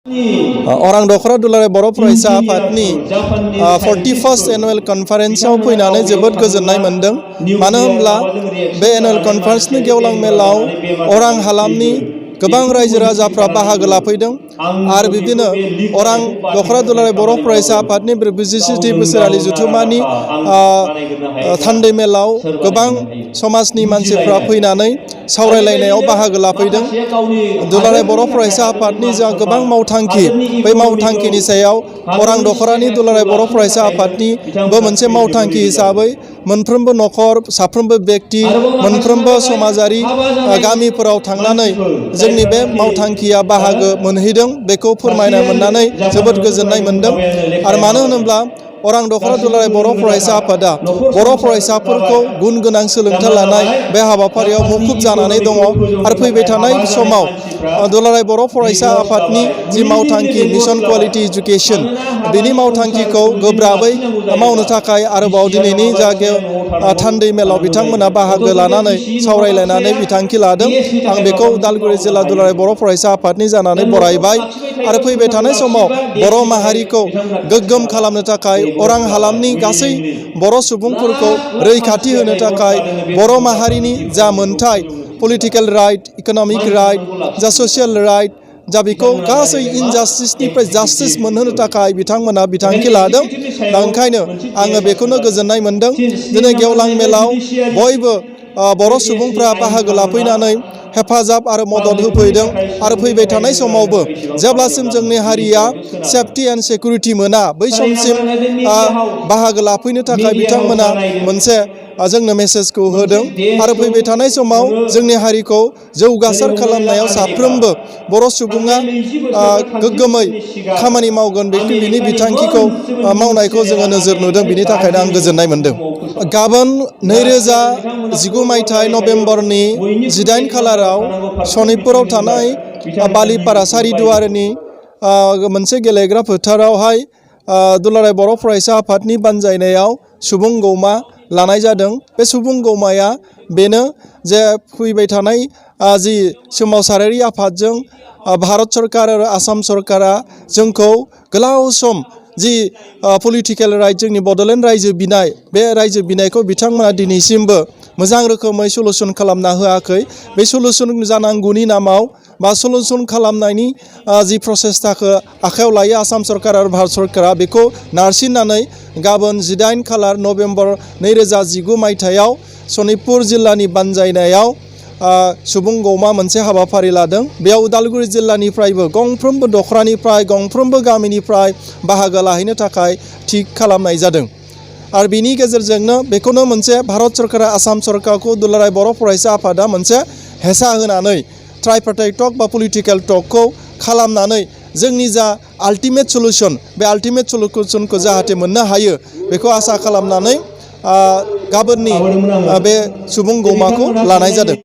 अरां दखरा दुलाराय बर' फरायसा आफादनि 41st एनुवेल कन्फारेन्सआव फैनानै जोबोद गोजोननाय मोनदों। मानो होनब्ला बे एनुवेल कन्फारेन्सनि गेवलां मेलाव अरां हालामनि गोबां रायजो राजाफ्रा बाहागो लाफैदों आरो बिदिनो अरां दखरा दुलाराय बर' फरायसा आफादनि 46थि बोसोरारि जथुम्मानि थान्दै मेलाव गोबां समाजनि मानसिफ्रा फैनानै सावरायलायनायाव बाहागो लाफैदों। दुलाराय बर' फरायसा आफादनि जा गोबां मावथांखि, बै मावथांखिनि सायाव अरां दखरानि दुलाराय बर' फरायसा आफादनिबो मोनसे मावथांखि हिसाबै मोनफ्रोमबो नखर, साफ्रोमबो व्यक्ति, मोनफ्रोमबो समाजारि गामिफोराव थांनानै जोंनि बे मावथांखिया बाहागो मोनहैदों, बेखौ फोरमायनो मोननानै जोबोद गोजोननाय मोनदों। आरो मानो होनोब्ला अरां दखरा दुलाराय बर' फरायसा आफादा बर' फरायसाफोरखौ गुन गोनां सोलोंथाइ लानाय बे हाबाफारियाव मुखुब जानानै दङ आरो फैबाय थानाय समाव दुलाराय बर' फरायसा आफादनि जि मावथांखि मिशन क्वालिटी एजुकेशन, बेनि मावथांखिखौ गोब्राबै मावनो थाखाय आरोबाव दिनैनि जायगायाव थान्दै मेलाव बिथांमोना बाहागो लानानै सावरायलायनानै बिथांखि लादों। आं बेखौ उदालगुरि जिल्ला दुलाराय बर' फरायसा आफादनि जानानै बरायबाय आरो फैबाय थानाय समाव बर' माहारिखौ गोग्गोम खालामनो थाखाय अरां हालामनि गासै बर' सुबुंफोरखौ रैखाथि होनो थाखाय बर' माहारिनि जा मोनथाय, पलिटिकेल राइट, इकनमिक राइट, जा ससियेल राइट, जा बेखौ गासै इनजास्टिसनिफ्राय जास्टिस मोनहोनो थाखाय बिथांमोना बिथांखि लादों। दा ओंखायनो आङो बेखौनो गोजोननाय मोनदों। दिनै गेवलां मेलाव बयबो बर' सुबुंफ्रा बाहागो लाफैनानै हेफाजाब आरो मदद होफैदों आरो फैबाय थानाय समावबो जेब्लासिम जोंनि हारिया सेफटि एन्ड सिकिउरिटि मोना, बै समसिम बाहागो लाफैनो थाखाय बिथांमोना मोनसे जोंनो मेसेजखौ होदों आरो फैबाय थानाय समाव जोंनि हारिखौ जौगासार खालामनायाव साफ्रोमबो बर' सुबुङा गोग्गोमै खामानि मावगोन, बिनि बिथांखिखौ मावनायखौ जोङो नोजोर नुदों। बिनि थाखायनो आं गोजोननाय मोनदों। गाबोन 2019 मायथाइ नभेम्बरनि 18 खालाराव सनितपुराव थानाय बालिपारा सारिदुवारिनि मोनसे गेलेग्रा फोथारावहाय दुलाराय बर' फरायसा आफादनि बानजायनायाव सुबुं गौमा लानाय जादों। बे सुबुं गौमाया बेनो जे फैबाय थानाय जि सोमावसारारि आफादजों भारत सरकार आरो आसाम सरकारा जोंखौ गोलाव सम जि पलिटिकेल राइट, जोंनि बड'लेण्ड रायजो बिनाय, बे रायजो बिनायखौ बिथांमोना दिनैसिमबो मोजां रोखोमै सलुसन खालामना होआखै। बे सलुसन जानांगौनि नामाव बा सलुसन खालामनायनि जि प्रसेसटाखौ आखायाव लायो आसाम सरकार आरो भारत सरकारा, बेखौ नारसिननानै गाबोन 18 खालार नभेम्बर 2019 मायथाइयाव सनितपुर जिल्लानि बानजायनायाव सुबुं गौमा मोनसे हाबाफारि लादों। बेयाव उदालगुरि जिल्लानिफ्रायबो गंफ्रोमबो दखरानिफ्राय, गंफ्रोमबो गामिनिफ्राय बाहागो लाहैनो थाखाय थिग खालामनाय जादों। आरो बिनि गेजेरजोंनो बेखौनो मोनसे भारत सरकारा आसाम सरकारखौ दुलाराय बर' फरायसा आफादा मोनसे हेंथा होनानै ट्राइपार्टाइट टक बा पलिटिकेल टकखौ खालामनानै जोंनि जा आल्टिमेट सलुसन, बे आल्टिमेट सलुसनखौ जाहाथे मोननो हायो, बेखौ आसा खालामनानै गाबोननि बे सुबुं गौमाखौ लानाय जादों।